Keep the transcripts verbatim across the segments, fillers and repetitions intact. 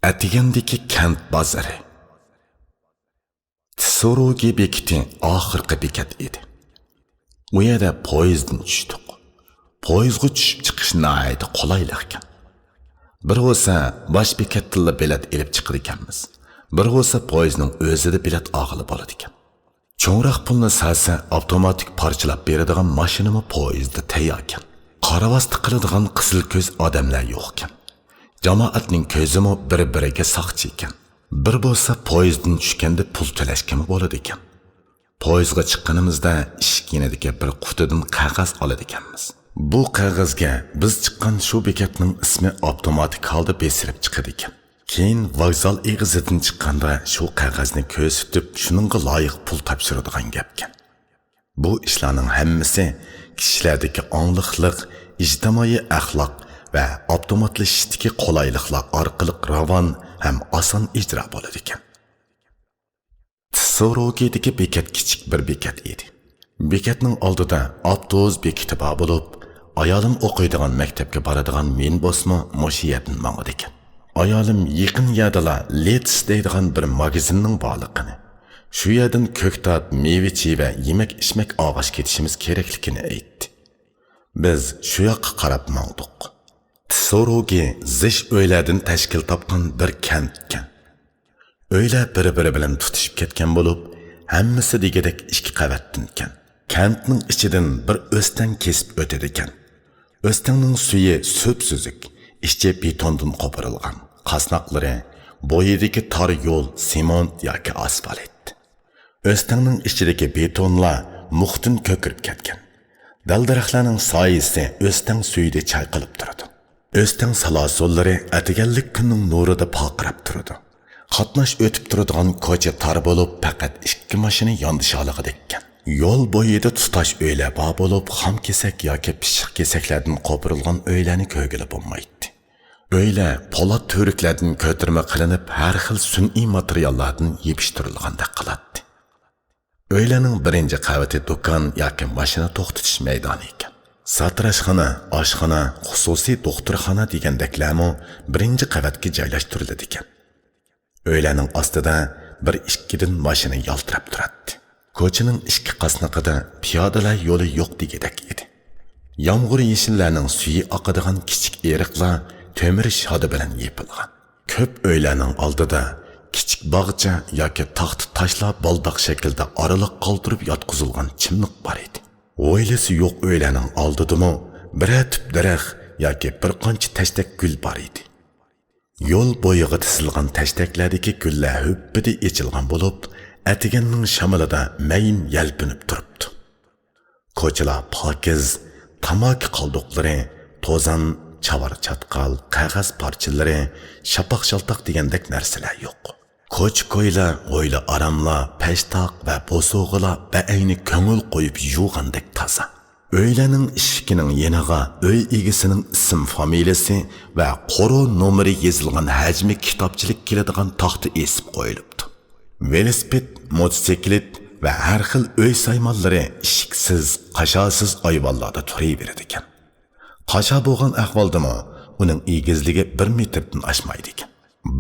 ئەتىگەندىكى كەنت بازىرى. تسۇرۇگى بېكىتى ئاخىرقى بېكەت ئىدى. ئۇ يەردە پويىزدىن چۈشتۇق. پويىزغا چۈشۈپ چىقىش ناھايىتى قولايلىق ئىكەن. بىر بولسا باش بېكەتتىنلا بېلەت ئېلىپ چىقىدىكەنمىز. بىر بولسا پويىزنىڭ ئۆزىدە بېلەت ئالغىلى بولىدىكەن. چوڭراق پۇلنى سالسا، ئاپتوماتىك پارچىلاپ بېرىدىغان ماشىنىمۇ پويىزدا تەيياركەن. قارىۋاستا قىلىدىغان قىزىل كۆز ئادەملەر يوقكەن. جامائەتنىڭ كۆزىمۇ بىر-بىرىگە ساقچى ئىكەن. بىر بولسا پويىزدىن چۈشكەندە پۇل تۆلەشكىمۇ بولىدىكەن. پويىزغا چىققىنىمىزدا ئىشىك يېنىدىكى بىر قۇتىدىن قەغەز ئالىدىكەنمىز. بۇ قەغەزگە بىز چىققان شۇ بېكەتنىڭ ئىسمى ئاپتوماتىك ھالدا بېسىلىپ چىقىدىكەن. كېيىن ۋوگزال ئېغىزىدىن چىققاندا شۇ قەغەزنى كۆرسىتىپ، شۇنىڭغا لايىق پۇل تاپشۇرىدىغان گەپكەن. بۇ ئىشلارنىڭ ھەممىسى كىشىلەردىكى ئاڭلىقلىق، ئىجتىمائىي ئەخلاق ۋە ئاپتوماتلىشىشتىكى قولايلىقلار ئارقىلىق راۋان ھەم ئاسان ئىجرا بولىدىكەن. تسۇرۇگىدىكى بېكەت كىچىك بىر بېكەت ئىدى. بېكەتنىڭ ئالدىدا ئاپتوبۇس بېكىتى بار بولۇپ، ئايالىم ئوقۇيدىغان مەكتەپكە بارىدىغان مىنىبۇسمۇ مۇشۇ يەردىن ماڭىدىكەن. ئايالىم يېقىن يەردىلا لېتس دەيدىغان بىر ماگىزىننىڭ بارلىقىنى، شۇ يەردىن كۆكتات، مېۋە-چېۋە، يېمەك-ئىچمەك ئالغاچ كېتىشىمىز كېرەكلىكىنى ئېيتتى. بىز شۇ ياققا قاراپ ماڭدۇق. تسۇرۇگى زىچ ئۆيلەردىن تەشكىل تاپقان بىر كەنت ئىكەن. ئۆيلەر بىر-بىرى بىلەن تۇتىشىپ كەتكەن بولۇپ، ھەممىسى دېگۈدەك ئىككى قەۋەتتىن ئىكەن. كەنتنىڭ ئىچىدىن بىر ئۆستەڭ كېسىپ ئۆتىدىكەن. ئۆستەڭنىڭ سۈيى سۈپسۈزۈك، ئىچى بېتوندىن قوپۇرۇلغان. قاسناقلىرى بويىدىكى تار يول سېمونت ياكى ئاسفالت. ئۆستەڭنىڭ ئىچىدىكى بېتونلار مۇختىن كۆكىرىپ كەتكەن. دەل-دەرەخلەرنىڭ سايىسى ئۆستەڭ سۈيىدە چايقىلىپ تۇرىدۇ. ئۆستەڭ سالاسۇنلىرى ئەتىگەنلىك كۈننىڭ نۇرىدا پارقىراپ تۇرىدۇ. قاتناش ئۆتۈپ تۇرىدىغان كوچا تار بولۇپ، پەقەت ئىككى ماشىنا ياندىشالىغۇدەككەن. يول بويىدا تۇتاش ئۆيلەر بار بولۇپ، خام كېسەك ياكى پىششىق كېسەكلەردىن قوپۇرۇلغان ئۆيلەرنى كۆرگىلى بولمايتتى. ئۆيلەر پولات تۈۋرۈكلەردىن كۆتۈرمە قىلىنىپ، ھەر خىل سۈنئىي ماتېرىياللاردىن يېپىشتۇرۇلغاندەك قىلاتتى. ئۆيلەرنىڭ بىرىنچى قەۋىتى دۇكان ياكى ماشىنا توختىتىش مەيدانى ئىكەن. ساتىراشخانا، ئاشخانا، خۇسۇسىي دوختۇرخانا دېگەندەكلەرمۇ بىرىنچى قەۋەتكە جايلاشتۇرۇلىدىكەن. ئۆيلەرنىڭ ئاستىدا بىر ئىككىدىن ماشىنا يالتىراپ تۇراتتى. كوچىنىڭ ئىككى قاسنىقىدا پىيادىلەر يولى يوق دېگۈدەك ئىدى. يامغۇر يېشىللارنىڭ سۈيى ئاقىدىغان كىچىك ئېرىقلار تۆمۈر شادا بىلەن يېپىلغان. كۆپ ئۆيلەرنىڭ ئالدىدا كىچىك باغچە ياكى تاختا تاشلار بالداق شەكلىدە ئارىلىق قالدۇرۇپ ياتقۇزۇلغان چىملىق بار ئىدى. ھويلىسى يوق ئۆيلەرنىڭ ئالدىدىمۇ بىرەر تۈپ دەرەخ ياكى بىر قانچە تەشتەك گۈل بار ئىدى. يول بويىغا تىزىلغان تەشتەكلەردىكى گۈللەر ھۈپپىدە ئېچىلغان بولۇپ، ئەتىگەننىڭ شامىلىدا مەيىن يەلپۈنۈپ تۇرۇپتۇ. كوچىلار پاكىز، تاماكا قالدۇقلىرى، توزان، چاۋار چاتقال، قەغەز پارچىلىرى، شاپاق شالتاق دېگەندەك نەرسىلەر يوق. كوچا-كويلار، ھويلا-ئاراملار، پەشتاق ۋە بوسۇغىلار بەئەينى كۆڭۈل قويۇپ يۇغاندەك تازا. ئۆيلەرنىڭ ئىشىكىنىڭ يېنىغا ئۆي ئىگىسىنىڭ ئىسىم-فامىلىسى ۋە قورۇ نومۇرى يېزىلغان ھەجمى كىتابچىلىك كېلىدىغان تاختا ئېسىپ قويۇلۇپتۇ. ۋېلىسىپىت، موتوسىكلىت ۋە ھەر خىل ئۆي سايمانلىرى ئىشىكسىز، قاشاسىز ئايۋانلاردا تۇرۇۋېرىدىكەن. قاشا بولغان ئەھۋالدىمۇ ئۇنىڭ ئېگىزلىكى بىر مېتىردىن ئاشمايدىكەن.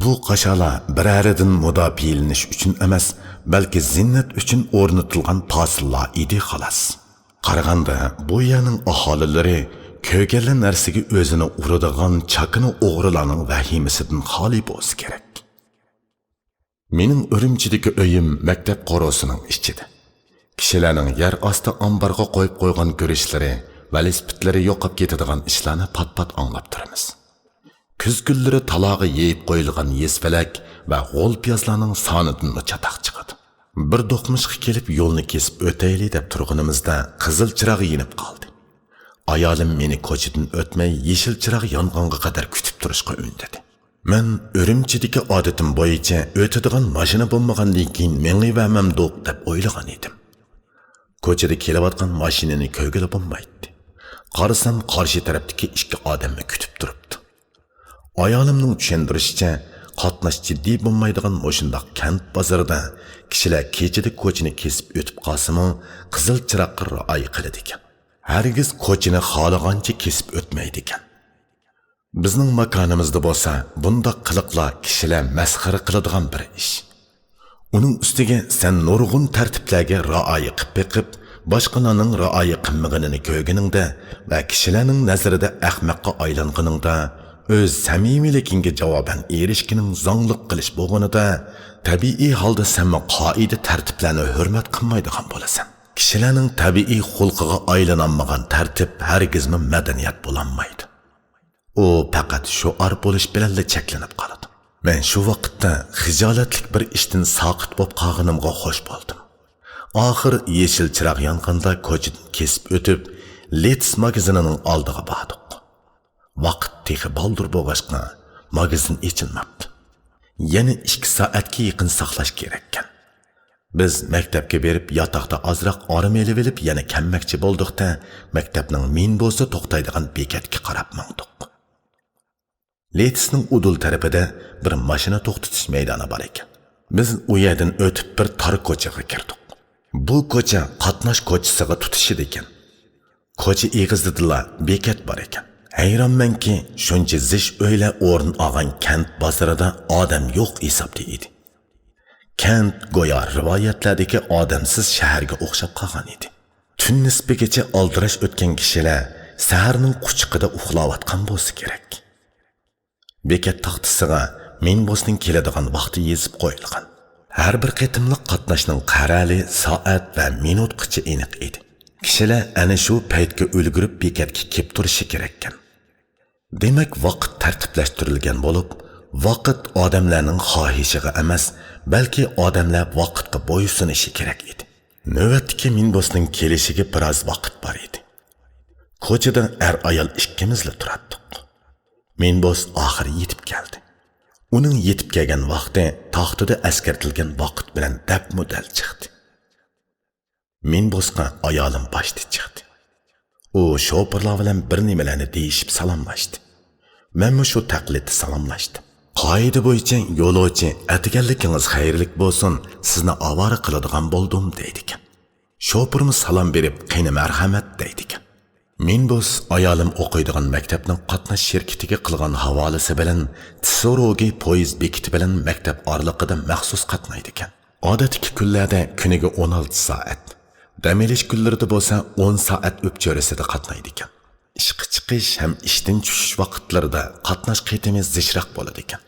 بۇ قاشالار بىرەرىدىن مۇداپىئەلىنىش ئۈچۈن ئەمەس، بەلكى زىننەت ئۈچۈن ئورنىتىلغان پاسىللار ئىدى، خالاس. قارىغاندا، بۇ يەرنىڭ ئاھالىلىرى كۆرگەنلا نەرسىگە ئۆزىنى ئۇرىدىغان چاكىنا ئوغرىلارنىڭ ۋەھىمىسىدىن خالىي بولسا كېرەك. مېنىڭ ئۈرۈمچىدىكى ئۆيۈم مەكتەپ قورۇسىنىڭ ئىچىدە. كىشىلەرنىڭ يەر ئاستى ئامبارغا قويۇپ قويغان گۈرۈچلىرى، ۋېلىسىپىتلىرى يوقاپ كېتىدىغان ئىشلارنى پات-پات ئاڭلاپ تۇرىمىز. كۈز كۈنلىرى تالاغا يېيىپ قويۇلغان يېسىپەلەك ۋە غول پىيازلارنىڭ سانىدىنمۇ چاتاق چىقىدۇ. بىر دوقمۇشقا كېلىپ يولنى كېسىپ ئۆتەيلى دەپ تۇرغىنىمىزدا قىزىل چىراغ يېنىپ قالدى. ئايالىم مېنى كوچىدىن ئۆتمەي يېشىل چىراغ يانغانغا قەدەر كۈتۈپ تۇرۇشقا ئۈندىدى. مەن ئۈرۈمچىدىكى ئادىتىم بويىچە ئۆتىدىغان ماشىنا بولمىغاندىن كېيىن مېڭىۋەرمەمدۇق دەپ ئويلىغان ئىدىم. كوچىدا كېلىۋاتقان ماشىنىنى كۆرگىلى بولمايتتى. قارىسام، قارشى تەرەپتىكى ئىككى ئادەممۇ كۈتۈپ تۇرۇپتۇ. ئايالىمنىڭ چۈشەندۈرۈشىچە، قاتناش جىددىي بولمايدىغان مۇشۇنداق كەنت بازىرىدا كىشىلەر كېچىدە كوچىنى كېسىپ ئۆتۈپ قالسىمۇ، قىزىل چىراغقا رىئايە قىلىدىكەن. ھەرگىز كوچىنى خالىغانچە كېسىپ ئۆتمەيدىكەن. بىزنىڭ ماكانىمىزدا بولسا بۇنداق قىلىقلار كىشىلەر مەسخىرە قىلىدىغان بىر ئىش. ئۇنىڭ ئۈستىگە سەن نۇرغۇن تەرتىپلەرگە رىئايە قىلىپ بېقىپ، باشقىلارنىڭ رىئايە قىلمىغىنىنى كۆرگىنىڭدە ۋە كىشىلەرنىڭ نەزىرىدە ئەخمەققە ئايلانغىنىڭدا، ئۆز سەمىمىيلىكىڭگە جاۋابەن ئېرىشكىنىڭ زاڭلىق قىلىش بولغىنىدا، تەبىئىي ھالدا سەنمۇ قائىدە تەرتىپلەرنى ھۆرمەت قىلمايدىغان بولىسەن. كىشىلەرنىڭ تەبىئىي خۇلقىغا ئايلىنالمىغان تەرتىپ ھەرگىزمۇ مەدەنىيەت بولالمايدۇ. ئۇ پەقەت شوئار بولۇش بىلەنلا چەكلىنىپ قالىدۇ. مەن شۇ ۋاقىتتا خىجالەتلىك بىر ئىشتىن ساقىت بولۇپ قالغىنىمغا خوش بولدۇم. ئاخىر يېشىل چىراغ يانغاندا كوچىدىن كېسىپ ئۆتۈپ، لېتس ماگىزىنىنىڭ ئالدىغا باردۇق. ۋاقىت تېخى بالدۇر بولغاچقا، ماگىزىن ئېچىلماپتۇ. يەنە ئىككى سائەتكە يېقىن ساقلاش كېرەككەن. بىز مەكتەپكە بېرىپ، ياتاقتا ئازراق ئارام ئېلىۋېلىپ، يەنە كەلمەكچى بولدۇق-تە، مەكتەپنىڭ مىنىبۇسى توختايدىغان بېكەتكە قاراپ ماڭدۇق. لېتسنىڭ ئۇدۇل تەرىپىدە بىر ماشىنا توختىتىش مەيدانى بار ئىكەن. بىز ئۇ يەردىن ئۆتۈپ، بىر تار كوچىغا كىردۇق. بۇ كوچا قاتناش كوچىسىغا تۇتىشىدىكەن. كوچا ئېغىزىدىلا بېكەت بار ئىكەن. ھەيرانمەنكى، شۇنچە زىچ ئۆيلەر ئورۇن ئالغان كەنت بازىرىدا ئادەم يوق ھېسابتا ئىدى. كەنت گويا رىۋايەتلەردىكى ئادەمسىز شەھەرگە ئوخشاپ قالغان ئىدى. تۈن نىسپىگىچە ئالدىراش ئۆتكەن كىشىلەر سەھەرنىڭ قۇچىقىدا ئۇخلاۋاتقان بولسا كېرەك. بېكەت تاختىسىغا مىنىبۇسنىڭ كېلىدىغان ۋاقتى يېزىپ قويۇلغان. ھەر بىر قېتىملىق قاتناشنىڭ قەرەلى سائەت ۋە مىنۇتقىچە ئېنىق ئىدى. كىشىلەر ئەنە شۇ پەيتكە ئۈلگۈرۈپ بېكەتكە كېلىپ تۇرۇشى كېرەككەن. دېمەك، ۋاقىت تەرتىپلەشتۈرۈلگەن بولۇپ، ۋاقىت ئادەملەرنىڭ خاھىشىغا ئەمەس، بەلكى ئادەملەر ۋاقىتقا بويسۇنۇشى كېرەك ئىدى. نۆۋەتتىكى مىنىبۇسنىڭ كېلىشىگە بىراز ۋاقىت بار ئىدى. كوچىدا ئەر-ئايال ئىككىمىزلا تۇراتتۇق. مىنىبۇس ئاخىرى يېتىپ كەلدى. ئۇنىڭ يېتىپ كەلگەن ۋاقتى تاختىدا ئەسكەرتىلگەن ۋاقىت بىلەن دەپمۇ دەل چىقتى. مىنىبۇسقا ئايالىم باشتا چىقتى. ئۇ شوپۇرلار بىلەن بىر نېمىلەرنى دېيىشىپ سالاملاشتى. مەنمۇ شۇ تەقلىدتە سالاملاشتىم. قائىدە بويىچە يولۇچى «ئەتىگەنلىكىڭىز خەيرلىك بولسۇن، سىزنى ئاۋارە قىلىدىغان بولدۇم» دەيدىكەن. شوپۇرمۇ سالام بېرىپ «قېنى مەرھەمەت» دەيدىكەن. مىنىبۇس ئايالىم ئوقۇيدىغان مەكتەپنىڭ قاتناش شىركىتىگە قىلغان ھاۋالىسى بىلەن تسۇروگى پويىز بېكىتى بىلەن مەكتەپ ئارىلىقىدا مەخسۇس قاتنايدىكەن. ئادەتتىكى كۈنلەردە كۈنىگە ئون ئالتە سائەت، دەم ئېلىش كۈنلىرىدە بولسا ئون سائەت ئۆپچۆرىسىدە قاتنايدىكەن. ئىشقا چىقىش ھەم ئىشتىن چۈشۈش ۋاقىتلىرىدا قاتناش قېتىمى زىچراق بولىدىكەن.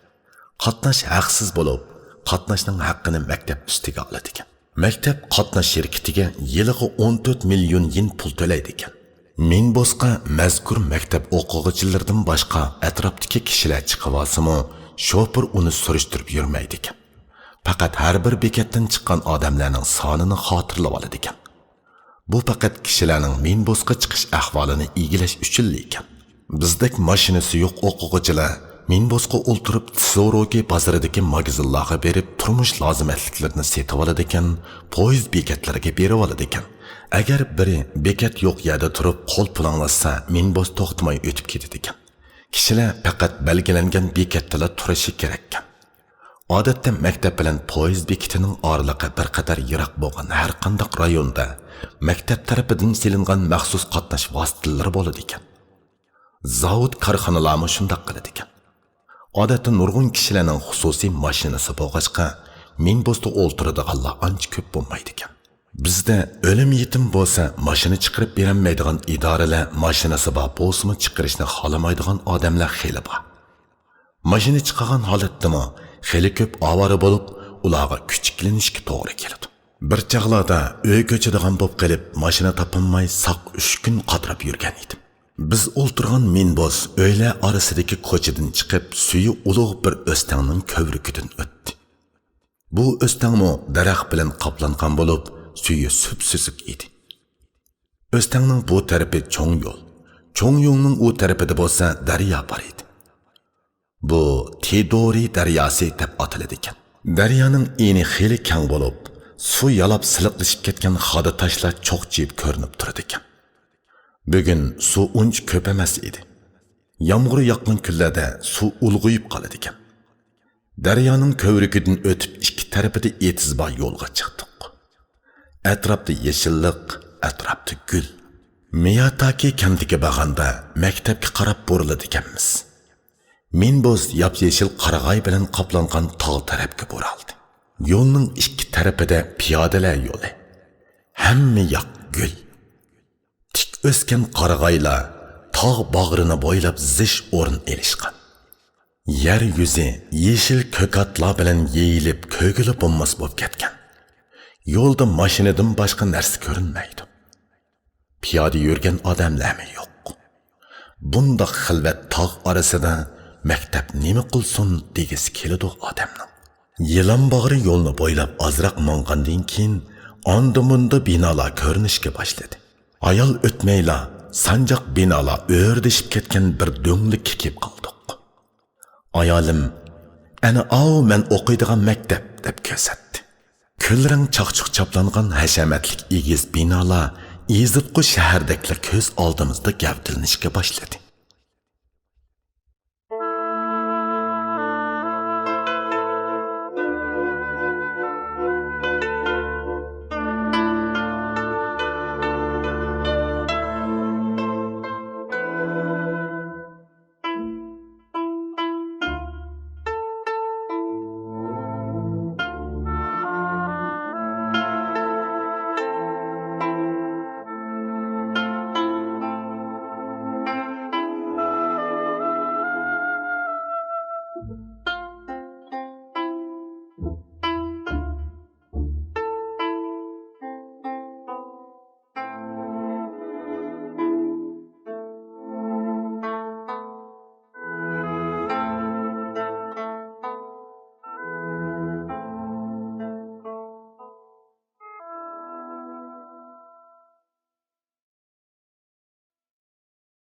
قاتناش ھەقسىز بولۇپ، قاتناشنىڭ ھەققىنى مەكتەپ ئۈستىگە ئالىدىكەن. مەكتەپ قاتناش شىركىتىگە يىلىغا ئون تۆت مىليون يىن پۇل تۆلەيدىكەن. مىنىبۇسقا مەزكۇر مەكتەپ ئوقۇغۇچىلىرىدىن باشقا ئەتراپتىكى كىشىلەر چىقىۋالسىمۇ، شوپۇر ئۇنى سۈرۈشتۈرۈپ يۈرمەيدىكەن. پەقەت ھەر بىر بېكەتتىن چىققان ئادەملەرنىڭ سانىنى خاتىرىلىۋالىدىكەن. بۇ پەقەت كىشىلەرنىڭ مىنىبۇسقا چىقىش ئەھۋالىنى ئىگىلەش ئۈچۈنلا ئىكەن. بىزدەك ماشىنىسى يوق ئوقۇغۇچىلار مىنىبۇسقا ئولتۇرۇپ، تسۇروگى بازىرىدىكى ماگىزىنلارغا بېرىپ، تۇرمۇش لازىمەتلىكلىرىنى سېتىۋالىدىكەن، پويىز بېكەتلىرىگە بېرىۋالىدىكەن. ئەگەر بىرى بېكەت يوق يەردە تۇرۇپ قول پۇلاڭلاتسا، مىنىبۇس توختىماي ئۆتۈپ كېتىدىكەن. كىشىلەر پەقەت بەلگىلەنگەن بېكەتتىلا تۇرۇشى كېرەككەن. ئادەتتە مەكتەپ بىلەن پويىز بېكىتىنىڭ ئارىلىقى بىر قەدەر يىراق بولغان ھەر قانداق رايوندا مەكتەپ تەرىپىدىن سېلىنغان مەخسۇس قاتناش ۋاسىتىلىرى بولىدىكەن. زاۋۇت، كارخانىلارمۇ شۇنداق قىلىدىكەن. ئادەتتە نۇرغۇن كىشىلەرنىڭ خۇسۇسىي ماشىنىسى بولغاچقا، مىنىبۇستا ئولتۇرىدىغانلار ئانچە كۆپ بولمايدىكەن. بىزدە ئۆلۈم يېتىم بولسا ماشىنا چىقىرىپ بېرەلمەيدىغان ئىدارىلەر، ماشىنىسى بار بولسىمۇ چىقىرىشنى خالىمايدىغان ئادەملەر خېلى بار. ماشىنا چىقارغان ھالەتتىمۇ خېلى كۆپ ئاۋارە بولۇپ، ئۇلارغا كۈچۈكلىنىشكە توغرا كېلىدۇ. بىر چاغلاردا ئۆي كۆچىدىغان بولۇپ قېلىپ، ماشىنا تاپالماي ساق ئۈچ كۈن قاتراپ يۈرگەن ئىدىم. بىز ئولتۇرغان مىنىبۇس ئۆيلەر ئارىسىدىكى كوچىدىن چىقىپ، سۈيى ئۇلۇغ بىر ئۆستەڭنىڭ كۆۋرۈكىدىن ئۆتتى. بۇ ئۆستەڭمۇ دەرەخ بىلەن قاپلانغان بولۇپ، سۈيى سۈپسۈزۈك ئىدى. ئۆستەڭنىڭ بۇ تەرىپى چوڭ يول، چوڭ يولنىڭ ئۇ تەرىپىدە بولسا دەريا بار ئىدى. بۇ تىدورى دەرياسى دەپ ئاتىلىدىكەن. دەريانىڭ ئېنى خېلى كەڭ بولۇپ، سۇ يالاپ سىلىقلىشىپ كەتكەن خادا تاشلار چوقچىيىپ كۆرۈنۈپ تۇرىدىكەن. بۈگۈن سۇ ئۇنچە كۆپ ئەمەس ئىدى. يامغۇر ياغقان كۈنلەردە سۇ ئۇلغىيىپ قالىدىكەن. دەريانىڭ كۆۋرۈكىدىن ئۆتۈپ، ئىككى تەرىپىدە ئېتىز بار يولغا چىقتۇق. ئەتراپتا يېشىللىق، ئەتراپتا گۈل. مىياتاكى كەنتىگە بارغاندا مەكتەپكە قاراپ بۇرۇلىدىكەنمىز. مىنبۇز ياپيېشىل قارىغاي بىلەن قاپلانغان تاغ تەرەپكە بۇرالدى. يولنىڭ ئىككى تەرىپىدە پىيادىلەر يولى. ھەممە ياق گۈل. تىك ئۆسكەن قارىغايلار تاغ باغرىنى بويلاپ زىچ ئورۇن ئېلىشقان. يەر يۈزى يېشىل كۆكاتلار بىلەن يېيىلىپ كۆرگىلى بولماس بولۇپ كەتكەن. يولدا ماشىنىدىن باشقا نەرسە كۆرۈنمەيدۇ. پىيادە يۈرگەن ئادەملەرمۇ يوق. بۇنداق خىلۋەت تاغ ئارىسىدا مەكتەپ نېمە قىلسۇن دېگۈسى كېلىدۇ ئادەمنىڭ. يىلان باغرى يولنى بويلاپ ئازراق ماڭغاندىن كېيىن، ئاندا-مۇندا بىنالار كۆرۈنۈشكە باشلىدى. ھايال ئۆتمەيلا سانجاق بىنالار ئۆرلىشىپ كەتكەن بىر دۆڭلۈككە كېلىپ قالدۇق. ئايالىم، «ئەنە ئاۋۇ مەن ئوقۇيدىغان مەكتەپ» دەپ كۆرسەتتى. كۈلرەڭ چاقچۇق چاپلانغان ھەشەمەتلىك ئېگىز بىنالار ئېزىتقۇ شەھەردەكلا كۆز ئالدىمىزدا گەۋدىلىنىشكە باشلىدى.